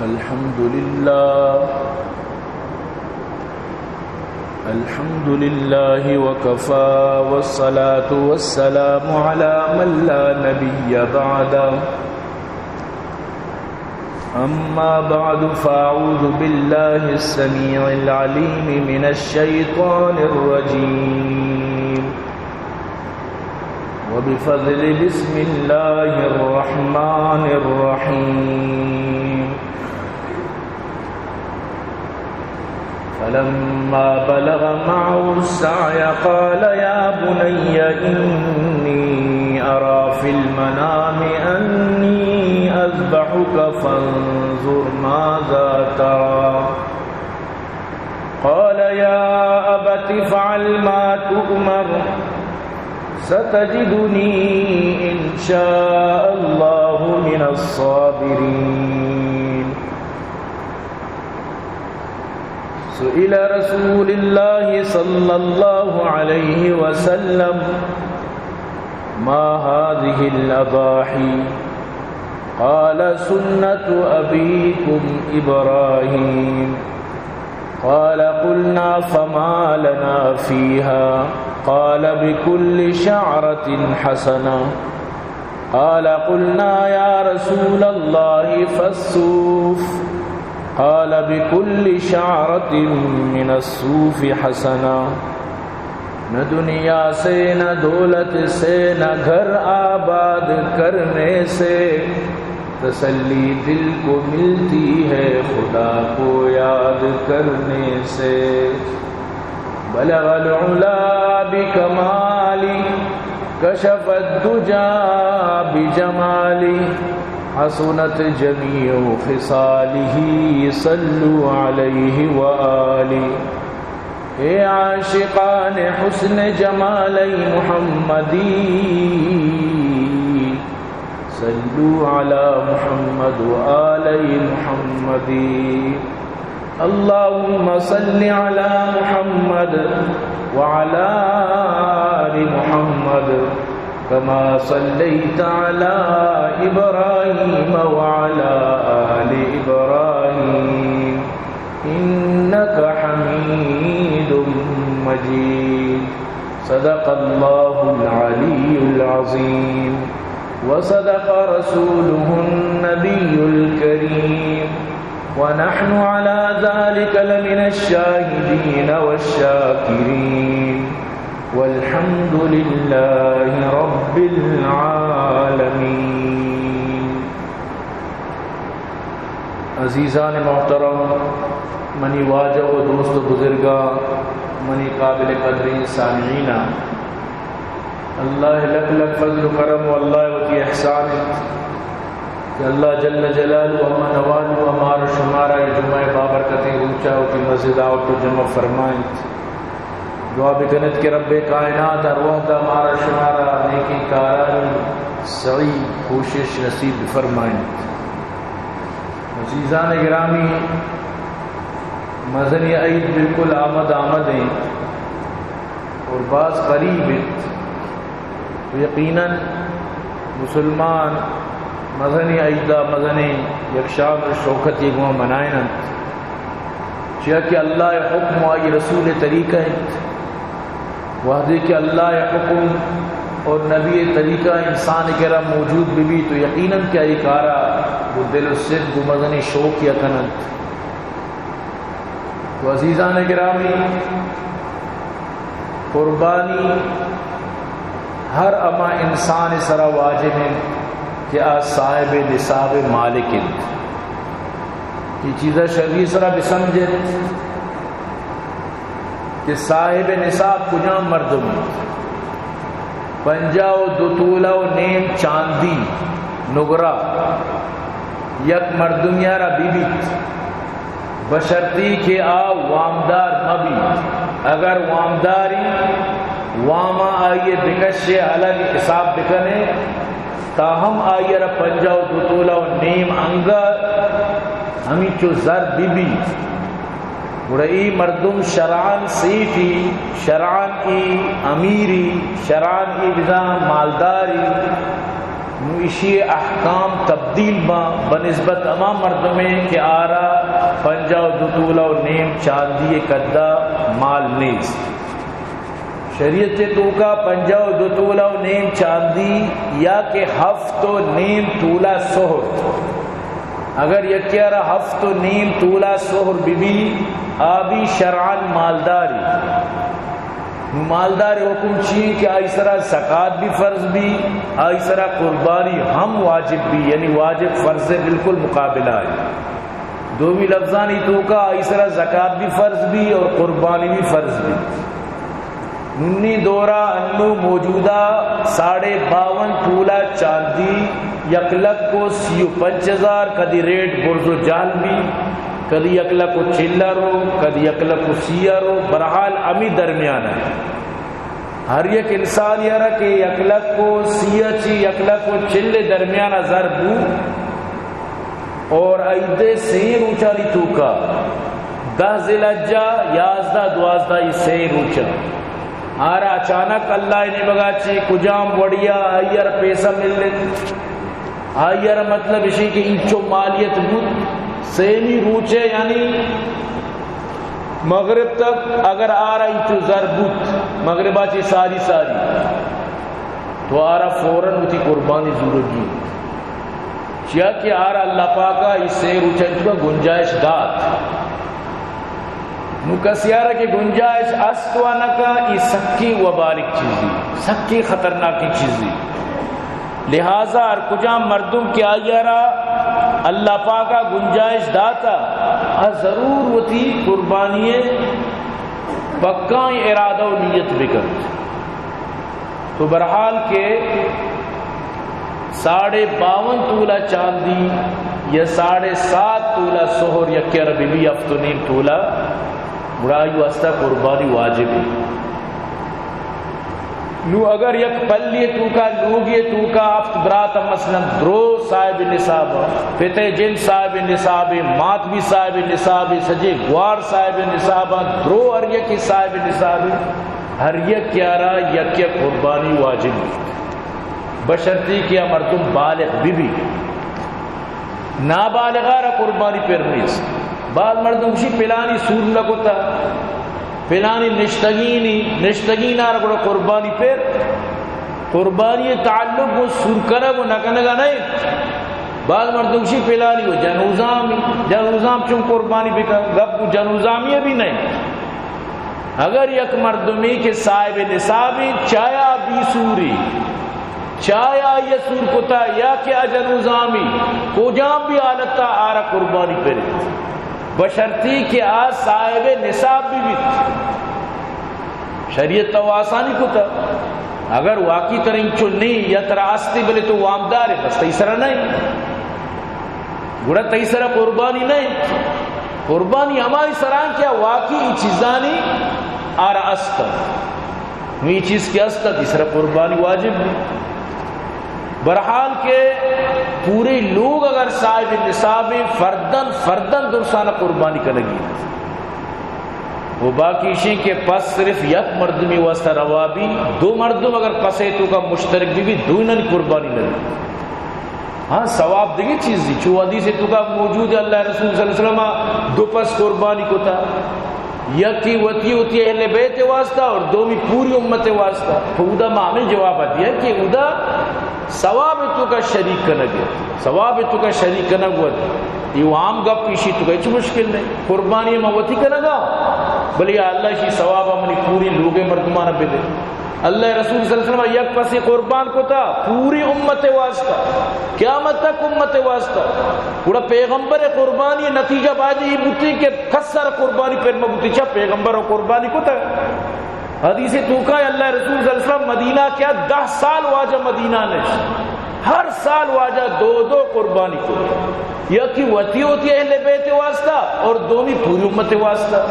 الحمد لله. الحمد لله وكفى، والصلاة والسلام على من لا نبي بعده. أما بعد، فأعوذ بالله السميع العليم من الشيطان الرجيم. وبفضل بسم الله الرحمن الرحيم. فلما بلغ معه السعي قال يا بني إني أرى في المنام أني أذبحك فانظر ماذا ترى. قال يا أبت افعل ما تؤمر ستجدني إن شاء الله من الصابرين. سئل رسول الله صلى الله عليه وسلم ما هذه الأضاحي؟ قال سنة أبيكم إبراهيم. قال قلنا فما لنا فيها؟ قال بكل شعرة حسنة. قال قلنا يا رسول الله فالصوف؟ قال بكل شعرة من الصوف حسنة. نہ دنیا سے نہ دولت سے نہ گھر آباد کرنے سے، تسلی دل کو ملتی ہے خدا کو یاد کرنے سے۔ بلغ العلا بکمالی، کشف الدجا بجمالی، حسنت جمیع خصالی، صلوا علیہ و آلہ۔ اے عاشقان حسن جمال محمدی، صلوا علی محمد و آل محمدی۔ اللهم صل على محمد وعلى آل محمد كما صليت على إبراهيم وعلى آل إبراهيم إنك حميد مجيد. صدق الله العلي العظيم وصدق رسوله النبي الكريم ونحن على ذلك لمن الشاهدين والشاكرين والحمد لله رب العالمين. عزیزان محترم، منی واجہ و دوست و بزرگاں، منی قابل قدریں سامعیناں، اللہ لک لک فضل و کرم و اللہ وتی احسان انت کہ اللہ جل جلالہ اما نوالو امار و شمارا اے جمعہ بابرکتیں روچا وتی مسجد آورت و جمع فرمائنت۔ دعا بکنت کہ رب کائنات ہر وہدا مارا شمارا نیکیں کارانی سعی کوشش نصیب بفرمائنت۔ عزیزان گرامی، مزنی عید بالکل آمد آمد انت اور باز قریب انت۔ و یقیناً مسلمان مزنیں عیدا، مزنیں یک شان و شوکتے گوں منائیننت، چیا کہ اللہ ء حکم و آئی رسول ء طریقہ انت۔ وہدے کہ اللہ ء حکم اور نبی ء طریقہ انسان ء کرا موجود بہ بیت تو یقیناً کہ آئی کارا گوں دل و صدق و مزنیں شوق یا کننت۔ تو عزیزان گرامی، قربانی ہر ہما انسان سرا واجب انت کہ آ صاحب نصاب مالک انت۔ یہ چیزا شری سرا بسمجھت کہ صاحب نصاب کجام مردم انت۔ پنجاہ و دو تولہ و نیم چاندی نگرہ یک مردمے ء را بہ بیت، بشرطی کہ آ وامدار مہ بیت۔ اگر وامداری، واما آئی ء بکشے، الگ حساب بکنے، تاہم آئی ء را پنجاہ و دو تولہ و نیم انگت ہمینچو زر بہ بیت، گڑا اے مردم شرعاً سیٹھی، شرعاً اے امیری، شرعاً اے بزاں مالداری، نوں ایشی احکام تبدیل باں بہ نسبت ہما مردمے کہ آرا پنجاہ و دو تولہ و نیم چاندی قدا مال نیست۔ شریعت توکا پنجاہ و دو تولہ و نیم چاندی یا کہ ہفت و نیم تولہ سہر، اگر یکے آرا ہفت و نیم تولہ سہر بہ بی، آ بی شرعاً مالداری۔ نوں مالدار حکم چی ایں کہ آئی سرا زکات بھی فرض بھی، آئی سرا قربانی ہم واجب بھی، یعنی واجب فرض بالکل مقابلہ ہے۔ دومی لفظانی توکا آئی سرا زکات بھی فرض بھی اور قربانی بھی فرض بھی۔ نونی دورا انو موجودہ ساڑھے باون تولہ چاندی یک لکھ و سی و پنچ ہزار، کدی ریٹ برز و جہل بھی، کدی یک لکھ و چل رو، کدی یک لکھ و سی رو، برحال امی درمیان ہے۔ ہر یک انسان یارا کہ یک لکھ و سی چی یک لکھ و چل درمیان زر بو، اور عید سے روچانی توکا، دہ ذی الحجہ، یازدہ، دوازدہ، یہ سے روچا آرا اچانک اللہ نے بگا چی کجام وڑیا آئی ار پیسہ ملت۔ آئی ار مطلب اشی کہ انچو مالیت بوت، سیمی روچے یعنی مغرب تک اگر آرا انچو زر بوت، مغربا چی ساری ساری، تو آرا فوراً وتی قربانی ضرور دی۔ چیا کہ آرا اللہ پاکا ای سے روچ انچو گنجائش دات۔ نو کسی آرا کہ گنجائش است و نکا، ای سکی وبالک چیزی، سکی خطرناکی چیزی۔ لہذا ہر کجام مردم کہ آئی آرا اللہ پاکا گنجائش داتا، آ ضرور وتی قربانی پکائیں ارادہ و نیت بکنت۔ تو برحال کہ ساڑھے باون تولہ چاندی یا ساڑھے سات تولہ سہر یکے ار بہ بی، ہفت و نیم تولہ، گڑا آئی واسطہ قربانی واجب ہے۔ نو اگر یک پلی توکا، لوگی توکا ہفت برات مثلاً درو صاحب نصاب، پتے جن صاحب نصاب، مات بھی صاحب نصاب، سجے گوار صاحب نصاب، درو ہر یکی صاحب نصاب، ہر یک یارا یک یک قربانی واجب ہے۔ بشرطی کہ آ مردم بالغ بہ بی۔ نابالغ آرا قربانی پر نیست۔ بعض مردم گوشی پلانی سور نہ کتا، پلانی نشتگینی، نشتگین آرا گڑا قربانی پر۔ قربانی تعلق گوں سور کنگ و نہ کنگا نہ انت۔ بعض مردم گوشی پلانی و جنوزامی، جنوزام چون قربانی بکن، گپ گوں جنوزامی بھی نہ انت۔ اگر یک مردمی کہ صاحب نصابی، چایا بی سوری، چایا آئی سور کتا یا کہ آ جنوزامی، کجام بھی حالتا آرا قربانی پر انت، بشرطی کہ آ صاحب نصاب بہ بیت۔ شریعت تو آسانی کتا۔ اگر واقعی ترا انچو نہیں یا ترا استی بلے تو وامدار ہے، بس تئی سرا نہیں۔ گڑا تئی سرا قربانی نہ انت۔ قربانی ہمائی سرا کہ واقعی ای چیزانی آرا است۔ نو ای چیز کہ است، تئی سرا قربانی واجب بھی۔ برحال کہ پورے لوگ اگر صاحب نصاب فردن، فردن درسانہ قربانی کنگی۔ و باقی اشیں کہ پس صرف یک مردمی واسطہ روا بی، دو مردم اگر پسے توکا مشترک بہ بی، دوئینانی قربانی نہ بی۔ ہاں، ثواب دگہ چیزی، چو حدیث توکا موجود ہے، اللہ رسول صلی اللہ علیہ وسلم دو پس قربانی کتا، یکی وتی، وتی اہل بیت واسطہ اور دومی پوری امت واسطہ۔ تو اودا ما ہمیں جواب دیا کہ اودا ثواب توکا شریک کنگ ہے، ثواب توکا شریک کنگ وت۔ یہ عام گپ، ایشی توکا ہچ مشکل نہیں۔ قربانی ما وتی کنگا، بلے یا اللہ شی ثواب منی پوری لوگے مردمانہ بدے۔ اللہ رسول صلی اللہ علیہ وسلم یک پسے قربان کتا پوری امت واسطہ، قیامت تک امت واسطہ۔ گڑا پیغمبر قربانی نتیجہ باید یہ بوتی کہ کسر قربانی پر مبوتی، چا پیغمبر قربانی کتا۔ حدیث توکا اللہ رسول صلی اللہ علیہ وسلم مدینہ کیا دہ سال واجہ مدینہ نش، ہر سال واجہ دو دو قربانی کو، یکی وتی ہوتی اہل بیت واسطہ اور دومی پوری امت واسطہ۔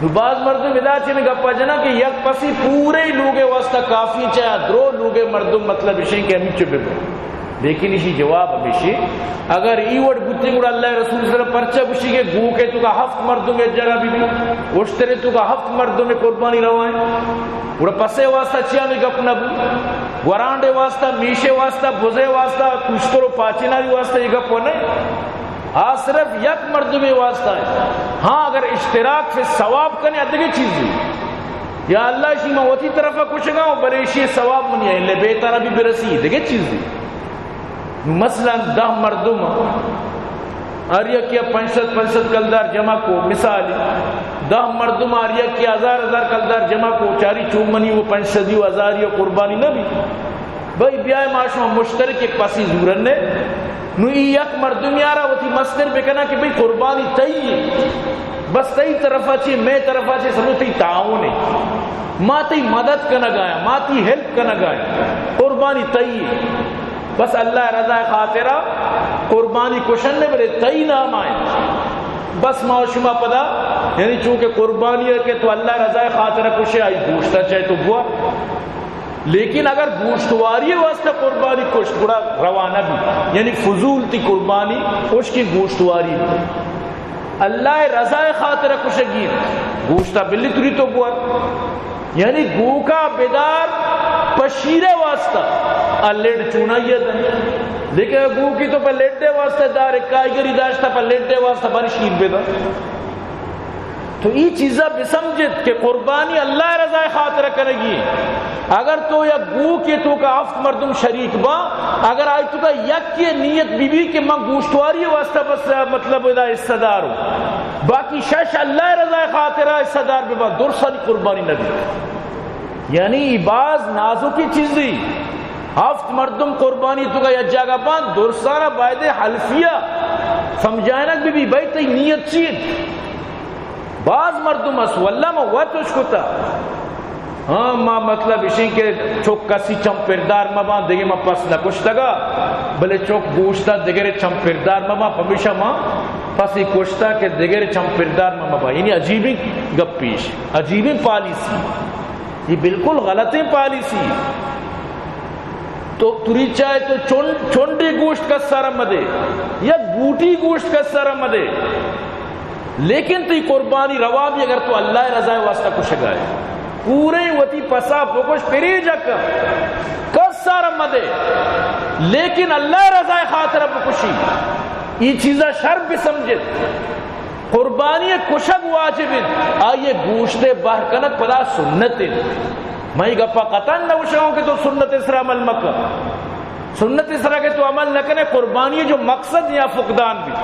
نو باز مردم ادا چنین گپا جنا کہ یک پسی پورے لوگے واسطہ کافی، چاہے درو لوگے مردم، مطلب اشیں کہ ہمیچو ببو۔ لیکن اشی جواب ہمیشی، اگر ای وڑ بوتی گڑا اللہ رسول صلی اللہ علیہ وسلم پرچہ گوشی کہ گوکے توکا ہفت مردم یک جگہ بی بی، اشترے توکا ہفت مردم قربانی روائیں، گڑا پسے واسطہ چیا ہمیں گپ نہ بو؟ گورانڈے واسطہ، میشے واسطہ، بزے واسطہ، کوشتر و پاچیناری واسطہ یہ گپ نہ اِنت۔ آ صرف یک مردمے واسطہ اِنت۔ ہاں، اگر اشتراک فی الثواب کنے، دگہ چیزے۔ یا اللہ، اشی من وتی طرفا کشگا اوں، بلے اشی ثواب منی اہل بیت ءَ را بھی برسی، دگہ چیزے۔ مثلاً دہ مردم، ہر یکے ءَ پنچ سد پنچ سد کلدار جمع کو، مثال، دہ مردم ہر یکے ءَ ہزار ہزار کلدار جمع کو، چاری چو منی و پنچ سدی و ہزاری و قربانی نہ بی۔ بھئی بیائے ما شما مشترک یک پسی زورنے، نو ای یک مردم یارا وتی مستر بکنا کہ بھئی قربانی تئی اِنت، بس تئی طرفا چی، مئے طرفا چی، سمجھو تئی تعاون اِنت، ما تئی مدد کنگا ایں، ما تئی ہیلپ کنگا ایں، قربانی تئی اِنت۔ بس اللہ رضا خاطرا قربانی کشن نے، بلے تئی نام اِنت۔ بس ما شما پدا، یعنی چونکہ قربانی اِنت کہ تو اللہ رضا خاطرا کشے، آئی گوشتا چاہے تو بوا۔ لیکن اگر گوشتواری واسطہ قربانی کشت، گڑا روا نہ بی، یعنی فضول تئی قربانی، اشکیں گوشتواری بی۔ اللہ رضا خاطرا کشگی اِنت، گوشتا بلی تری تو بوا۔ یعنی گوکا بدار پہ شیرے واسطہ، آ لڈ چونائی اِنت۔ لیکن گوکی تو پہ لڈے واسطہ دار، کائیگری داشتا پہ لڈے واسطہ، بری شیر بدار۔ تو ای چیزا بسمجھت کہ قربانی اللہ رضا خاطرا کنگی اِنت۔ اگر تو یک گوکے توکا ہفت مردم شریک با، اگر آئی توکا یکے نیت بی بی کہ من گوشتواری واسطہ بس، مطلب، ادا حصہ دار اوں، باقی شش اللہ رضا خاطرا حصہ دار ببا، درسانی قربانی نہ بی۔ یعنی ای باز نازکی چیزے۔ ہفت مردم قربانی توکا یک جاگہ بان، درسانا باید حلفیہ سمجھائنگ بی بی، بھئی تئی نیت چی اِنت؟ باز مردم است، واللہ ما وت اش کتا۔ ہاں، ما مطلب اشیں کہ چک کسی چمپردار مباں، دگہ ما پس نہ کشتگا، بلے چک گوشتا دگرے چمپردار مباں، پمیشا ما پسی کشتا کہ دگرے چمپردار مہ مباں۔ یعنی عجیبیں گپے اش، عجیبیں پالیسی۔ یہ بالکل غلطیں پالیسی۔ تو تری چاہے تو چنڈ، چنڈے گوشت کسارا مدے، یک بوٹی گوشت کسارا مدے، لیکن تئی قربانی روا بی اگر تو اللہ رضا واسطہ کشگائے۔ پورے وتی پسا بکش، پریجا کن، کسارا مدے، لیکن اللہ رضا خاطر بکشی۔ ای چیزا شر بسمجھت۔ قربانی کشگ واجب اِنت، آئی گوشت بہر کنگ پدا سنت اِنت۔ من ای گپا قطعاً نہ گوشگاؤں کہ تو سنت سرا عمل مکن۔ سنت سرا کہ تو عمل نہ کنے، قربانی جو مقصد یا فقدان بیت۔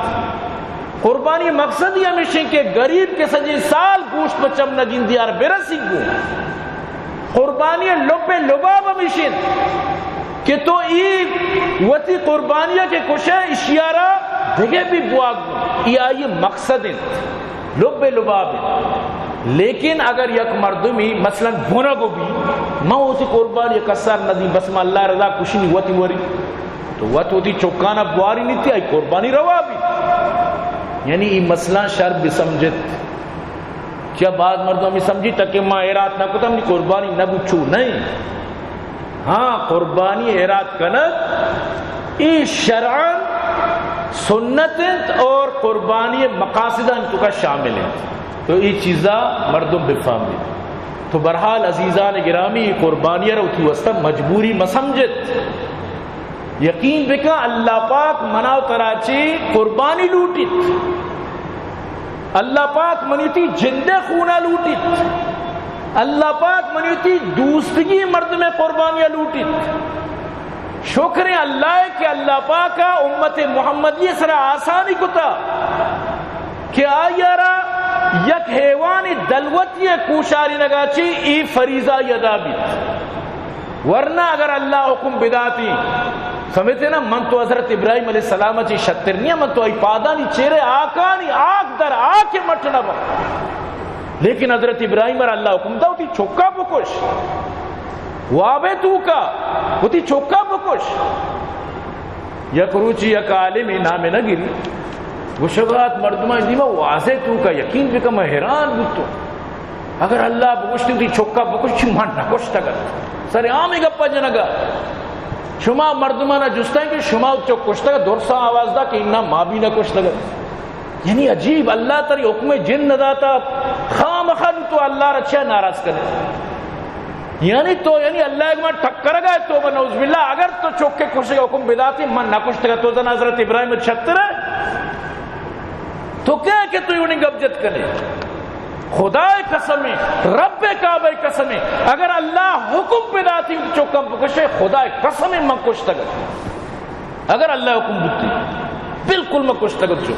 قربانی مقصد ہی ہمیش اِنت کہ غریب کہ سجیں سال گوشت پہ چم نہ گندی آر برسی گو۔ قربانی لب لباب ہمیش اِنت کہ تو ای وتی قربانی کہ کشے، اشیارا دگہ بھی بواگ، ای آئی مقصد اِنت۔ لب لباب اِنت۔ لیکن اگر یک مردمی مثلاً گنگ بی، من وتی قربانی کسار ندی، بس من اللہ رضا کشنی وتی وری، تو وت وتی چکانا بواری نیتی، آئی قربانی روا بی۔ یعنی ای مثلاً شر بسمجھت۔ چیا بعض مردم ہمیں سمجھی تک کہ ما ایرات نہ کتم، نی قربانی نہ بچو، نہیں۔ ہاں، قربانی ایرات کنگ، ای شرعاً سنت اِنت اور قربانی مقاصداں توکا شامل اِنت۔ تو ای چیزا مردم بفہمت۔ تو بہرحال عزیزان گرامی، قربانی را وتی واسطہ مجبوری مسمجھت۔ یقین بکن، اللہ پاک منا و ترا چی قربانی لوٹیت۔ اللہ پاک منی وتی جندے خونا لوٹیت۔ اللہ پاک منی وتی دوستگی مردم قربانی لوٹیت۔ شکر اللہ کہ اللہ پاک امت محمدی سرا آسانی کتا کہ آئی را یک حیوان دلوتی کوشاری نگا چی ای فریضہ ادا بیت۔ ورنہ اگر اللہ حکم بداتی، سمجھتے نا، من تو حضرت ابراہیم علیہ السلام چی شتر نیا، من تو آئی پادانی چیرے آکانی آک در آک مٹ نہ با۔ لیکن حضرت ابراہیم را اللہ حکم دا، وتی چکا بکش، وابے توکا وتی چکا بکش۔ یک روچی یک عالمی، نام نہ گری، گوشگات مردمان دیما واضح توکا، یقین بکن من حیران بوتو۔ اگر اللہ بگوشتی وتی چکا بکش، چی من نہ کشتگ ات۔ سر عام گپا جنگا۔ شما مردمانا جستائیں کہ شما چک کشتگ، درسا آواز دا کہ انا ما بھی نہ کشتگ۔ یعنی عجیب، اللہ تری حکم جن نہ داتا، خامخا تو اللہ را چیا ناراض کرے؟ یعنی تو، یعنی اللہ ایک بار ٹک کرگا ئے، توبہ نعوذ باللہ، اگر تو چکے کشگا حکم بداتی، من نہ کشتگا، تو زنا حضرت ابراہیم شتر ئے؟ تو کئے کہ تو اے وڑیں گپ جت کنے؟ خدائے قسم، رب کعبہ قسم، اگر اللہ حکم بداتی چکم بکشے، خدائے قسم من کشتگ۔ اگر اللہ حکم بوتی، بالکل من کشتگ چو۔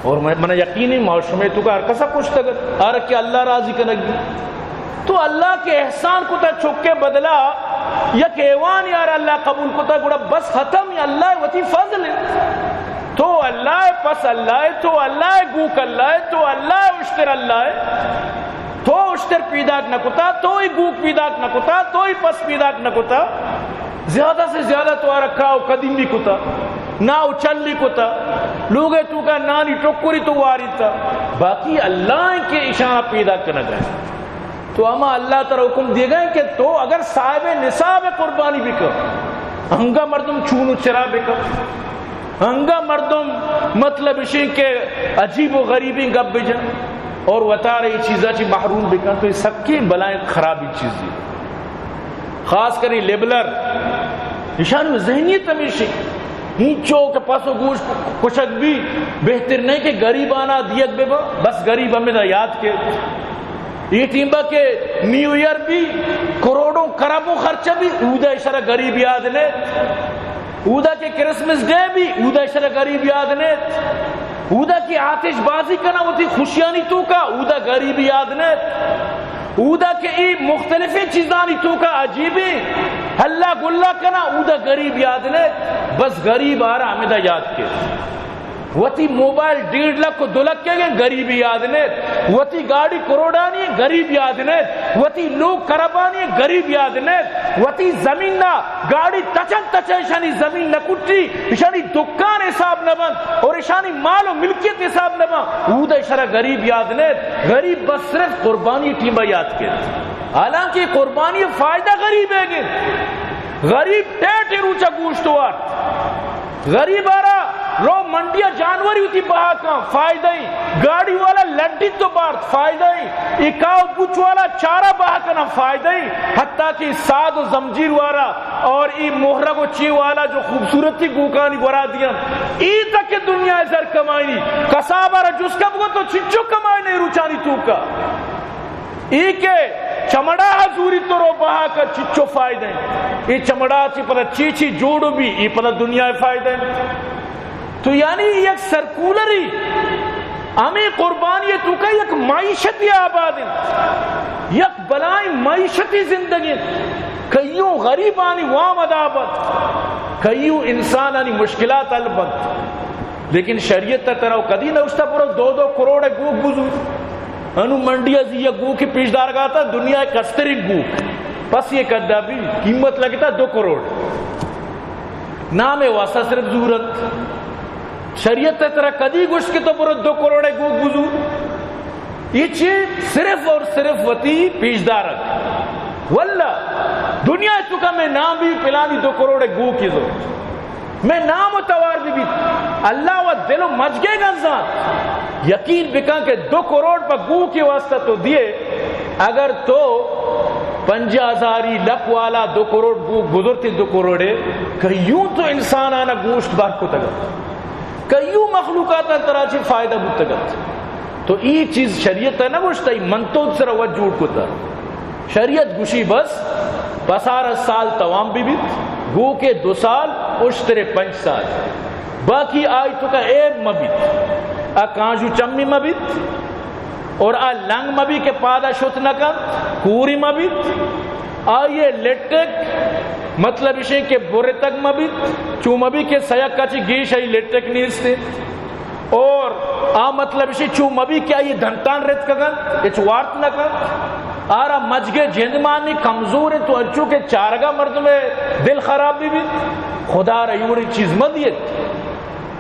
اور من، من یقین ہے، ما شمے توکا ہر کسا کشتگ، ہر کہ اللہ راضی کنگی۔ تو اللہ کہ احسان کتا چکے بدلا یک حیوان یار اللہ قبول کتا، گڑا بس ختم، اللہ وتی فضل ہے۔ تو اللہ ئے، پس اللہ ئے، تو اللہ ئے، گوک اللہ ئے، تو اللہ ئے، اشتر اللہ ئے۔ تو اشتر پیداک نہ کتا، تو ہی گوک پیداک نہ کتا، تو ہی پس پیداک نہ کتا۔ زیادہ سے زیادہ تو آرا کاو قدیمی کتا، ناو چلی کتا، لوگے توکا نانی ٹکری تو واریتا۔ باقی اللہ ئے کہ اشانا پیداک کنگا ئے۔ تو ہما اللہ ترا حکم دیگا ئے کہ تو اگر صاحب نصاب قربانی بکن، انگا مردم چون و چرا بکن، انگا مردم مطلب اشیں کہ عجیب و غریبیں گپ بجن، اور وتارا اے چیزا چی محروم بکن، تو اے سکیں بلائیں خرابیں چیزے۔ خاص کر اے لیبلر، اشانی ذہنیت ہمیشی، ہینچو کہ پس و گوش کشگ بی، بہتر نہ کہ غریبانا دیگ ببا، بس غریب ہمدا یاد کے۔ اے ٹیمبا کہ نیو ایئر بی، کروڑوں کربوں خرچہ بی، اودا اشرا غریب یاد نیت۔ اودا کہ کرسمس ڈے بی، اودا اشرا غریب یاد نیت۔ اودا کہ آتش بازی کنا وتی خوشیانی توکا، اودا غریب یاد نیت۔ اودا کہ اے مختلفیں چیزانی توکا عجیبیں ہلا گلا کنا، اودا غریب یاد نیت۔ بس غریب آرا ہمدا یاد کے۔ وتی موبائل ڈیڑھ لکھ و دو لکھ کے گئے، غریب یاد نیت۔ وتی گاڑی کروڑانی، غریب یاد نیت۔ وتی لوگ کربانی، غریب یاد نیت۔ وتی زمین نا گاڑی تچن تچن، اشانی زمین نہ کٹی، اشانی دکان حساب نہ بنت اور اشانی مال و ملکیت حساب نہ بنت، اودا اشرا غریب یاد نیت۔ غریب بس صرف قربانی ٹیمبا یاد کے۔ حالانکہ قربانی فائدہ غریب ئے گے۔ غریب ٹیٹے روچا گوشت وارت۔ غریب آرا رو منڈیا جانوری وتی بہا کن، فائدہ ای۔ گاڑی والا لڈی تو بارت، فائدہ ای۔ اکاو بوچ والا چارہ بہا کنا، فائدہ ای۔ حتیٰ کہ ساد و زمجیر وارا اور ای مہرگ و چی والا جو خوبصورتی گوکانی گورا دیان، ای تک دنیا زر کمائنی۔ کسابا را جست کن بگو تو چنچو کمائنے روچانی توکا؟ ای کہ چمڑا حضوری تو رو بہا کا چچو فائدہ ہیں۔ ای چمڑا چی پدا چی چی جوڑ بی، ای پدا دنیا فائدہ ہیں۔ تو یعنی یک سرکولری ہمیں قربانی توکا یک معیشتی آباد ہیں، یک بلائیں معیشتی زندگی ہیں۔ کئیوں غریبانی وام ادا بنت، کئیوں انسانانی مشکلات حل بنت۔ لیکن شریعت ء ترا کدی نہ گوشتہ برو دو دو کروڑ ء گوک بزور۔ انو منڈی ء زی ء گوک پیش دارگا تا، دنیا ء کستریں گوک۔ پس یہ کدا بھی قیمت لگتا دو کروڑ۔ نام ء واسطہ صرف زورت۔ شریعت ء ترا کدی گوشت کہ تو برو دو کروڑ ء گوک بزور؟ یہ چی صرف اور صرف وتی پیش دارگ۔ واللہ دنیا ء توکا میں نام بھی پلانی دو کروڑ ء گوک کی زورت۔ میں نام و توار بہ بیت، اللہ و دل و مجگے گنزان۔ یقین بکن کہ دو کروڑ پہ گوکے واسطہ تو دیے، اگر تو پنجاہ ہزاری لکھ والا دو کروڑ گوک بزرتی دو کروڑے، کئیوں تو انسانانا گوشت بار کتگت، کئیوں مخلوقات ترا چی فائدہ بوتگت۔ تو ای چیز شریعت نہ گوشتہ، ای من تو سر وت جوڑ کتہ۔ شریعت گوشی بس پسار سال توام بہ بیت، گوکے دو سال، اشترے پنچ سال، باقی آئی توکا عیب مہ بیت، آ کانجو چمی مہ بیت اور آ لنگ مہ بیت کہ پادا شت نہ کنت، کوری مہ بیت، آئی لٹک مطلب اشیں کہ برتگ مہ بیت، چو مہ بیت کہ سیک ء چی گیش آئی لٹک نیست۔ اور آ مطلب اشی چو مبی کہ آئی دنتان رتکگ انت، ہچ وارت نہ کنت۔ آرا مجگے جند مانی کمزور انت، تو انچو کہ چارگا مردم دل خراب بہ بیت۔ خدا را ایوڑی چیز مہ دیت۔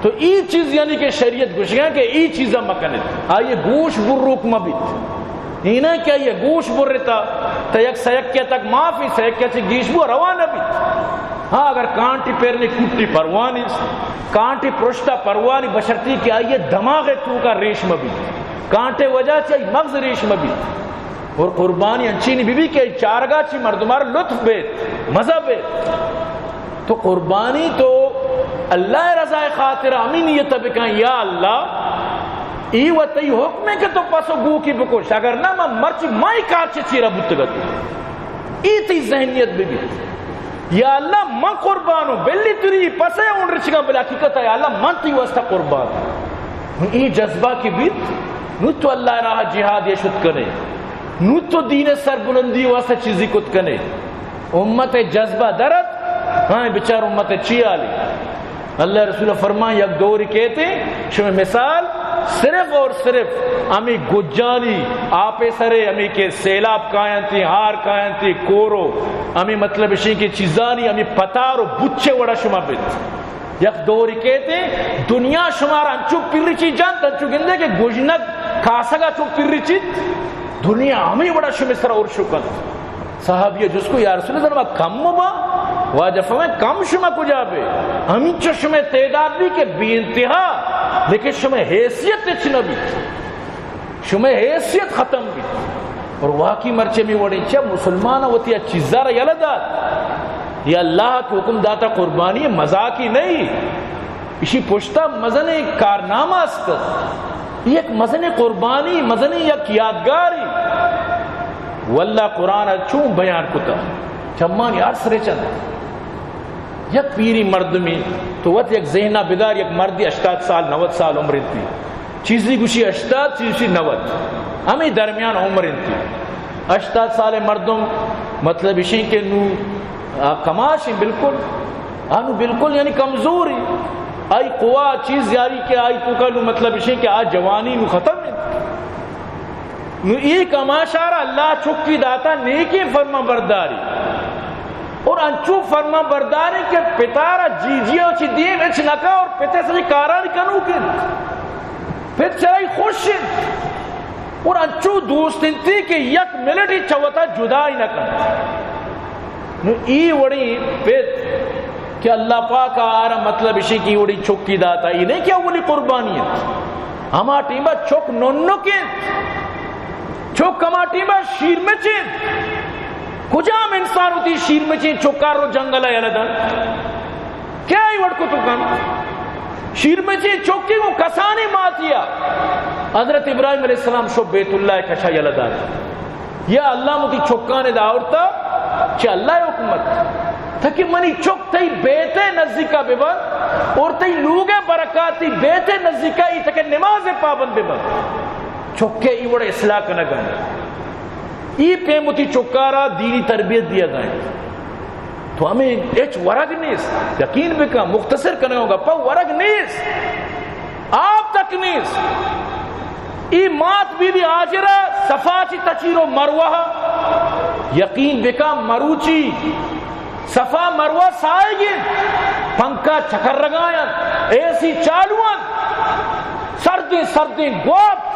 تو ای چیز یعنی کہ شریعت گوشگا کہ ای چیزا مکنت۔ آئی گوش بروک مہ بیت۔ اینہ کہ آئی گوش برتا، تا یک سیکے تک معافی، سیکے چہ گیش بو روا نہ بیت۔ ہاں، اگر کانٹی پیرنی کوٹی پروا نیست، کانٹی پرشتا پروا نی، بشرطی کہ آئی دماغ توکا ریش مہ بیت، کانٹے وجہ چہ آئی مغز ریش مہ بیت۔ اور قربانی انچینی بہ بی کہ چارگا چی مردمار لطف بیت، مزہ بیت۔ تو قربانی تو اللہ رضا خاطر ہمیں نیت بکن، یا اللہ، ای و تئی حکم ہے کہ تو پس و گوکی بکش، اگر نہ من مرچی مائی کار چے چیرا بوتگت۔ ای تئی ذہنیت بہ بی۔ یا اللہ، من قربان ہوں، بلی تری پسے اون رچگا، بلے حقیقت ہے، یا اللہ، من تئی واسطہ قربان ہوں۔ ای جذبہ کی بیت، نو تو اللہ راہ جہاد یہ شد کنے، نو تو دین سربلندی واسطہ چیزی کت کنے۔ امت جذبہ درت، ہاں، بچار امت چی حالی۔ اللہ رسول فرمان، یک دور کہتے، شمع مثال صرف اور صرف ہمیں گجانی آپے سرے، ہمیں کہ سیلاب کاینتی، ہار کاینتی، کورو، ہمیں مطلب اشی کہ چیزانی، ہمیں پتار و بچے وڑا شما بیت۔ یک دور کہتے، دنیا شمار انچو پرچی جانت، انچو گندے کہ گجنگ کاسگا چو پرچیت، دنیا ہمیں وڑا شمع سر اور شکن۔ صحابی جس کو، یا رسول اللہ، ما کم با؟ واجہ فرمائے، کم شما کجا بے؟ ہمینچو شما تعداد بھی کہ بے انتہا، لیکن شما حیثیت اچ نہ بیت، شما حیثیت ختم بیت۔ اور واقعی مرچے می وڑیں چہ مسلمان وتی چیزا را یلہ دات، یا اللہ کے حکم داتا قربانی مذاقی نہیں۔ اشی پشتا مزنیں کارنامہ است، یک مزنیں قربانی، مزنیں یک یادگاری۔ واللہ قرآن چون بیان کتا، چمانی عرص رچن۔ یک پیری مردمی، تو وت یک ذہنا بدار، یک مردی ہشتاد سال، نود سال عمر انتی، چیزی گوشی ہشتاد، چیزی گوشی نود، ہمیں درمیان عمر انتی۔ ہشتاد سال مردم، مطلب اشیں کہ نو آ، کماش ہیں بالکل۔ آ، نو بالکل یعنی کمزور ہیں۔ آئی قوا چیز یاری کہ آئی توکا نو مطلب اشیں کہ آ جوانی نو ختم ہے۔ نو ای کماشارا اللہ چکی داتا نیکیں فرمان برداری۔ اور انچو فرمان برداری کہ پتارا جی جی او چی دیم اچ نکا اور پتے سجی کارانی کنو کے۔ پت چرائی خوش انت اور انچو دوست انتی کہ یک منٹی چہ وتا جدائی نہ کنت۔ نو ای وڑی پت کہ اللہ پاک آرا مطلب اشی کہ ای وڑی چکی داتا، ای نہیں کہ اولی قربانی انت۔ ہما ٹیما چک ننک انت، چک ہما ٹیما شیرمچ انت۔ کجام انسان ہوتی شیرمچیں چکار رو جنگل یلہ دنت؟ کیا ای وڑ کتو کنت؟ شیرمچیں چکے گوں کسانیں ماتیا۔ حضرت ابراہیم علیہ السلام شو بیت اللہ کشا یلہ دات۔ یا اللہ، متی چکان داورتا چہ اللہ حکمت، تاکہ منی چک تئی بیت نزدیکا ببن اور تئی لوگ برکاتی بیت نزدیکا ای تک نماز پابند ببن۔ چکے ای وڑ اصلاح کنگا۔ ای پیم وتی چکارا دینی تربیت دیگا انت۔ تو ہمیں ہچ ورگ نیست، یقین بکن، مختصر کنگا گپا، ورگ نیست، آپ تک نیست۔ ای مات بی بی ہاجرہ صفا چی تچیر و مروہ، یقین بکن مروچی صفا مروہ ساہگ انت، پنکھا چکرگا انت، اے سی چالو انت، سردیں سردیں گوات۔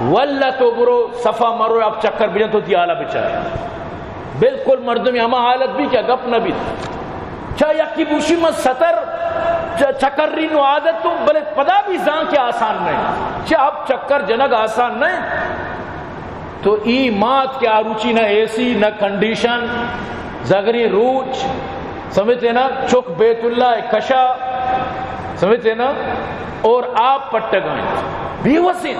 واللہ تو برو صفا مروہ اب چکر بجن تو تی حالا بچار۔ بالکل مردمی ہما حالت بی کہ گپ نہ بیت۔ چا یکی بوشی من ستر چ-، چکری نو عادت تو، بلے پدا بی زان کہ آسان نہیں۔ چا اب چکر جنگ آسان نہیں۔ تو ای مات کہ آ روچی نہ اے سی، نہ کنڈیشن، زگریں روچ، سمجھتے نا، چک بیت اللہ کشا، سمجھتے نا، اور آپ پٹگائیں، بے وسیں۔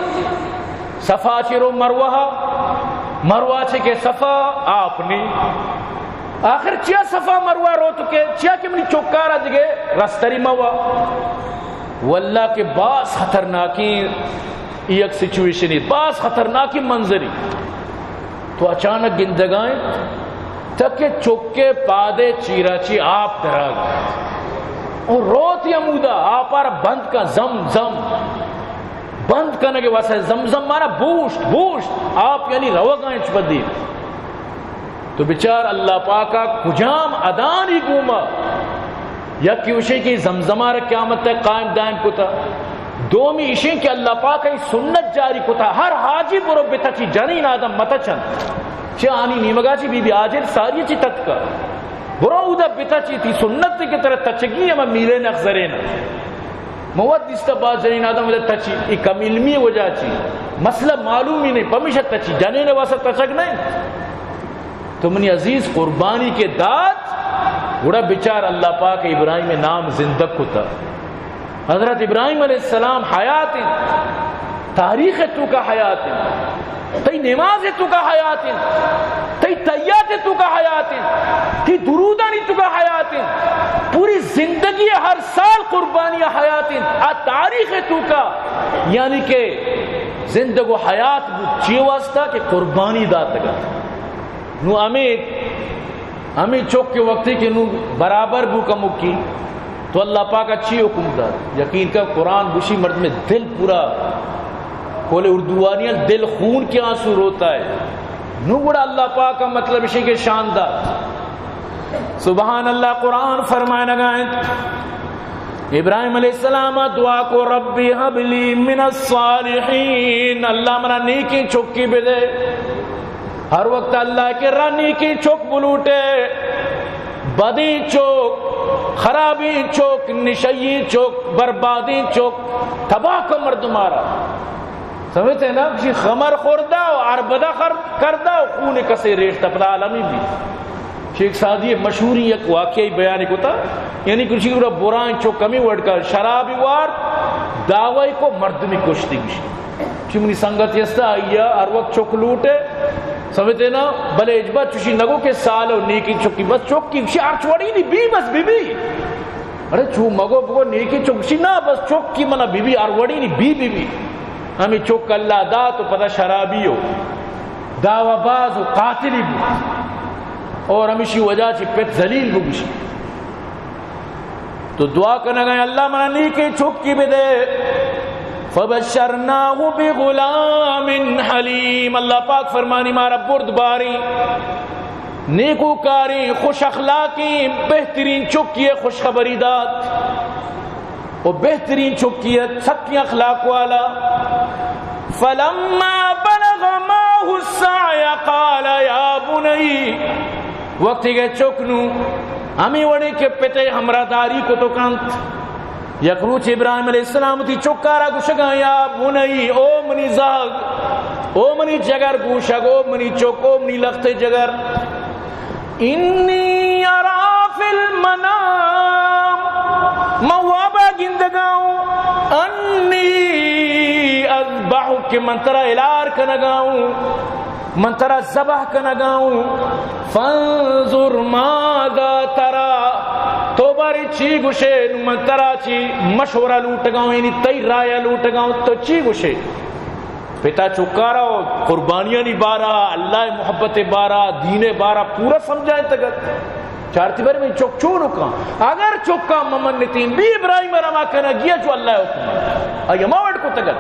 صفا چی رو مروہ، مروہ چی کہ صفا آپ نی۔ آخر چیا صفا مروہ رو تو کہ، چیا کہ منی چکارا دگے رستری موا۔ واللہ کہ باز خطرناکیں ای یک سچویشنی، باز خطرناکیں منظری۔ تو اچانک گندگائیں تک چکے پادے چیرا چی آپ دراگ اور روت یا مودا آپار بند کا زم زم بند کنگے واسطہ۔ زم زم مانا بوشت، بوشت، آپ یعنی روگائیں چپدی۔ تو بچار اللہ پاکا کجام ادانی گوما، یکی اشیں کہ زمزمہ را قیامت تک قائم دائم کتا، دومی اشیں کہ اللہ پاک ای سنت جاری کتا، ہر حاجی برو بتچی، جنین آدم متچن، چہ آنی نیمگا چی بی بی حاجر ساری چی تتکا، برو اودا بتچی، تی سنت کہ ترا تچگی ہما میلے نخزرین۔ موت دیستا باز جنین آدم وجہ تچی، ای کم علمی وجہ چی۔ مسئلہ معلوم ہی نہیں، پمیشہ تچی، جنین واسطہ تچگ نہیں۔ تو منی عزیز، قربانی کہ دات، گڑا بچار اللہ پاک ابراہیم نام زندگ کتا۔ حضرت ابراہیم علیہ السلام حیات انت، تاریخ توکا حیات انت، تئی نماز توکا حیات انت، تئی تحیات توکا حیات انت، تئی درودانی توکا حیات انت، پوری زندگی ہر سال قربانی حیات انت۔ آ تاریخ توکا، یعنی کہ زندگ و حیات بوت، چی واسطہ کہ قربانی داتگ ات۔ نو ہمے، ہمے چک کے وقتی کہ نو برابر بو کمکی، تو اللہ پاک چی حکم دات؟ یقین کا قرآن گوشی مردم دل پورا، کول اردوانی دل خون کے آنسو روتا ہے۔ نو گڑا اللہ پاک کا مطلب اسی کے شان دات۔ سبحان اللہ، قرآن فرمائے نگائیں۔ ابراہیم علیہ السلام دعا کو، رب هب لی من الصالحین، اللہ منا نیکیں چکی بدے۔ ہر وقت اللہ کے را نیکیں چک بلوٹے، بدیں چک، خرابیں چک، نشئی چک، بربادیں چک، تباہ کا مردم آرا۔ سمجھتے ہیں نا؟ کسی خمر خوردہ و عربدہ خر کردہ و خون کسے ریشتہ پدا عالمی بھی۔ شیخ سعدی مشہوری یک واقعی بیان کتا، یعنی کسی گڑا برائیں چک کمی وڑ کا شرابی وار دعوی کو مردمی کشتی گشی۔ چی منی سنگت یستا آئیا ہر وقت چک لوٹے، سمجھتے نا؟ بلے اجبا چوشی نگو کہ سال و نیکی چکی، بس چکی گشی ہر چوڑی نہیں بی، بس بی بی۔ ارے چو مگو بگو نیکی چک گشی نا، بس چکی منا بی بی ہر وڑی نہیں بی بی بی۔ ہمیں چک اللہ دات و پدا شرابی ہو، دعوی باز و قاتلی بو اور ہمیشی وجہ چی پت ذلیل بگشی۔ تو دعا کنگا، اللہ منا نیکیں چکی بدے۔ فبشرناہ بغلام حلیم، اللہ پاک فرمانی مارا برد باری نیکوکاریں، خوش اخلاقیں، بہترین چکی خوشخبری دات۔ و بہترین چکی ات، سکی اخلاق والا۔ فلما بلغ معه السعی قال یا بنی، وقتی کہ چک نو ہمیں وڑے کہ پتے ہمراہ داری کو تو کنت، یک روچ ابراہیم علیہ السلام تی چکارا گشگا، یا بنی، او منی زہگ، او منی جگر گوشگ، او منی چک، او منی لخت جگر، انی ارا فی المنام، من وابا گندگا ہوں، انی اذبحک، کہ من ترا الار کنگا ہوں، من ترا ذبح کنگا ہوں، فانظر ماذا تری، تو باری چی گشے، من ترا چی مشورہ لوٹگا ہوں، یعنی تئی رائے لوٹگا ہوں، تو چی گشے؟ پتا چکارا و قربانیانی بارا، اللہ محبت بارا، دین بارا پورا سمجھائیں تگت۔ چارتی بر میں چک چونو کاں۔ اگر چکا ممنتیں بی، ابراہیم رما کنگیا جو اللہ حکم۔ آئی ہما وڑ کو تگت۔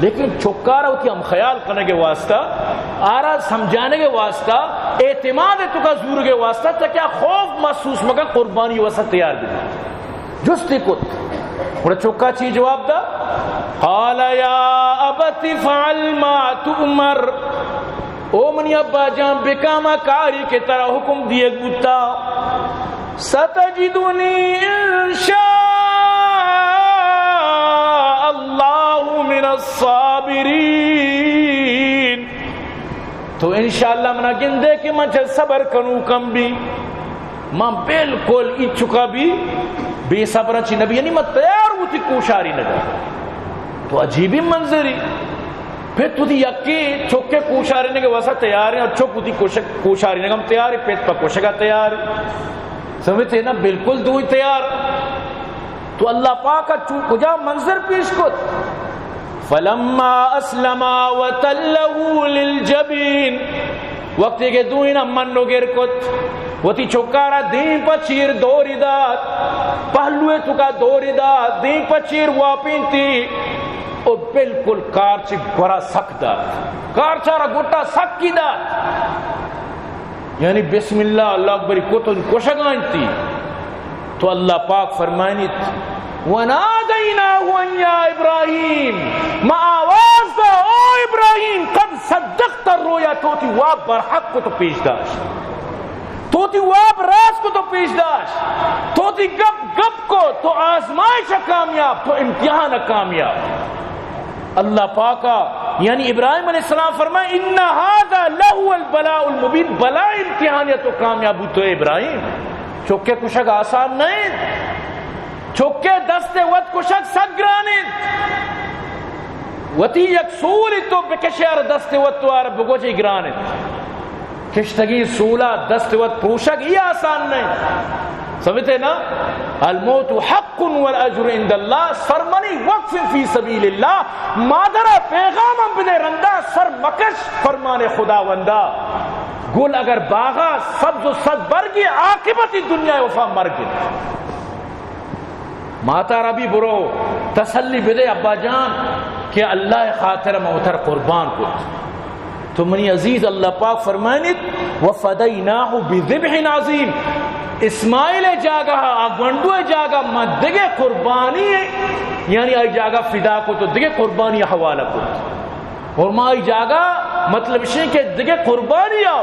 لیکن چکارا وتی ہم خیال کنگے واسطہ، آرا سمجھانگے واسطہ، اعتماد توکا زورگے واسطہ، تاکہ خوف محسوس مکن، قربانی واسطہ تیار بی۔ جستی کت۔ گڑا چکا چی جواب دا؟ قال یا ابت افعل ما تؤمر۔ او منی ابا جان، بکاما کاری کہ ترا حکم دیگ بوتا۔ ستجدنی ان شاء اللہ من الصابرین۔ تو انشاءاللہ منا گندے کہ من چہ صبر کنوکم بی۔ من بالکل اچکا بی بے صبر چی نبی، یعنی من تیار ہوتی کوشاری نگا۔ تو عجیبی منظری۔ پت وتی یکے چکے کوشارینگے واسطہ تیار ہیں اور چک وتی کوشک، کوشارینگا ہم تیار ہے، پت پا کوشگا تیار ہے۔ سمجھتے ہیں نا؟ بالکل دوئی تیار۔ تو اللہ پاک چو کجا منظر پیش کت؟ فلما اسلما وتلہ للجبین، وقتی کہ دوئینا من و گر کت، وتی چکارا دیم پہ چیر دوری دات، پہلوئے توکا دوری دات، دیم پہ چیر واپینتی، او بالکل کارچ گورا سک دات، کارچارا گٹا سکی دات۔ یعنی بسم اللہ، اللہ اکبر کت و کوشگا انتی۔ تو اللہ پاک فرمائنیت، ونادیناہ ان یا ابراہیم، ما آواز دا، او ابراہیم، قد صدقت الرؤیا، تو تی واب برحق کو تو پیش داشت، تو تی واب راست کو تو پیش داشت، تو تی گپ گپ کو، تو آزمائش کامیاب، تو امتحان کامیاب۔ اللہ پاکا یعنی ابراہیم علیہ السلام فرمائے، ان هذا لهو البلاء المبین، بلاء امتحان یا تو کامیاب بوتو اے ابراہیم۔ چکے کشگ آسان نہ انت۔ چکے دست وت کشگ سک گران انت۔ وتی یک سولی تو بکشے آر دست وت تو آر بگوجے گران انت۔ کشتگیں سولا دست وت پروشگ ای آسان نہ انت۔ سمجھتے نا؟ الموت حق والاجر عند اللہ، سرمنی وقف فی سبیل اللہ۔ مادر پیغام ہم بدے رندا سر مکش فرمان خداوندا۔ گل اگر باغا سبز و صد برگی، عاقبت دنیا وفا مرگ انت۔ ماتا را بھی برو تسلی بدے ابا جان کہ اللہ خاطر موتر قربان کت۔ تو منی عزیز، اللہ پاک فرمائنیت، وفدیناہ بذبح عظیم، اسماعیل جاگہ، آ گونڈو جاگہ ما دگہ قربانی، یعنی آئی جاگہ فدا کو تو دگہ قربانی حوالہ کو۔ اور ما ای جاگہ مطلب شے کہ دگہ قربانی آؤ۔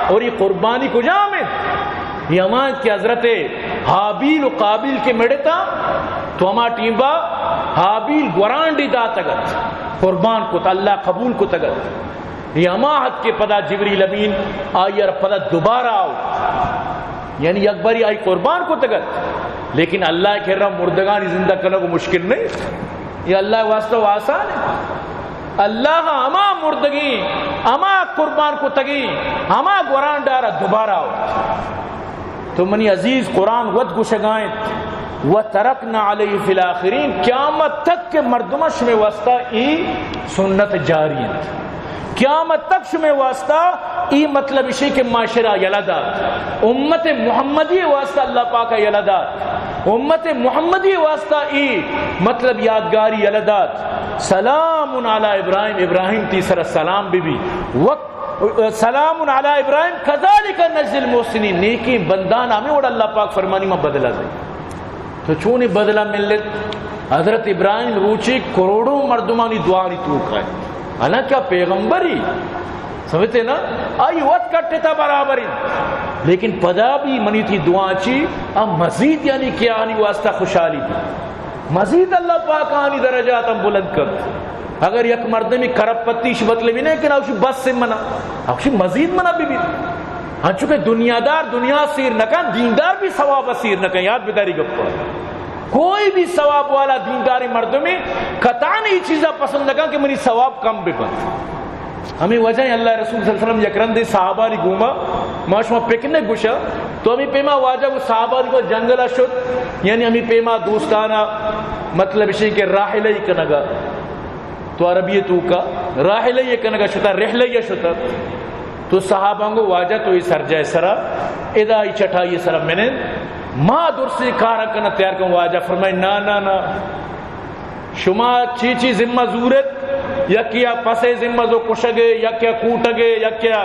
اور یہ قربانی کجام ہے؟ یہ ہما کہ حضرت ہابیل و قابیل کے مڑتا، تو ہما ٹیمبا ہابیل گورانڈی داتگت، قربان کت، اللہ قبول کتگت۔ یہ ہما حد کے پدا جبریل امین آئی ار پدا دوبارہ آؤ، یعنی یک باری آئی قربان کتگت، لیکن اللہ کرا مردگانی زندہ کنگ مشکل نہیں۔ یہ اللہ واسطہ و آسان ہے۔ اللہ ہما مردگیں، ہما قربان کتگیں، ہما گورانڈارا دوبارہ آؤ۔ تو منی عزیز، قرآن وت گوشگائیں، وترکنا علیہ فی الاخرین، قیامت تک کے مردمہ شمے واسطہ ای سنت جاری انت۔ قیامت تک شمے واسطہ ای مطلب اشی کہ ما شرا یلہ دات۔ امت محمدی واسطہ اللہ پاک یلہ دات۔ امت محمدی واسطہ ای مطلب یادگاری یلہ دات۔ سلام علی ابراہیم، ابراہیم تی سر سلام بی بی۔ وقت سلام علی ابراہیم کذالک نجزی المحسنین، نیکی بندان ہمیں وڑ اللہ پاک فرمانی ما بدلہ دے۔ تو چونی بدلہ ملت؟ حضرت ابراہیم روچی کروڑوں مردمانی دعانی توکا ہے۔ حالانکہ آ پیغمبری، سمجھتے نا؟ آئی وت کٹتا برابری۔ لیکن پدا بھی منی تی دعا چی، آ مزید یعنی کہ آنی واسطہ خوشحالی دی۔ مزید اللہ پاک آنی درجات ہم بلند کرت۔ اگر یک مردمی کرپ پتیش مطلبی نہیں کہ نہ اوشی بس سے منا، اوشی مزید منا بھی بھی۔ انچو کہ دنیا دار دنیا سیر نہ کن، دیندار بھی ثواب سیر نہ کن۔ یاد بداری گپا، کوئی بھی ثواب والا دیندار مردمی قطعاً یہ چیزا پسند نہ کن کہ منی ثواب کم بہ بنت۔ ہمیں وجہ ہے اللہ رسول صلی اللہ علیہ وسلم یک رندے صحابانی گوما، ما شما پکنک گوشا، تو ہمیں پیما واجہ وہ صحابانی کو جنگل شد، یعنی ہمیں پیما دوستانا مطلب اشی کہ راحلہ ہی کنگا۔ تو عربی توکا راحلہ یہ کنگا شتا، رحلہ یہ شتا۔ تو صحاباں گو واجہ تو یہ سرجائے سرا، ادا یہ چٹائی سرا منند، ما درسی کارا کنا تیار کن۔ واجہ فرمائے، نا، نا، نا، شما چی چی ذمہ زورت، یکیا پسے ذمہ زو کشگے، یکیا کوٹگے، یکیا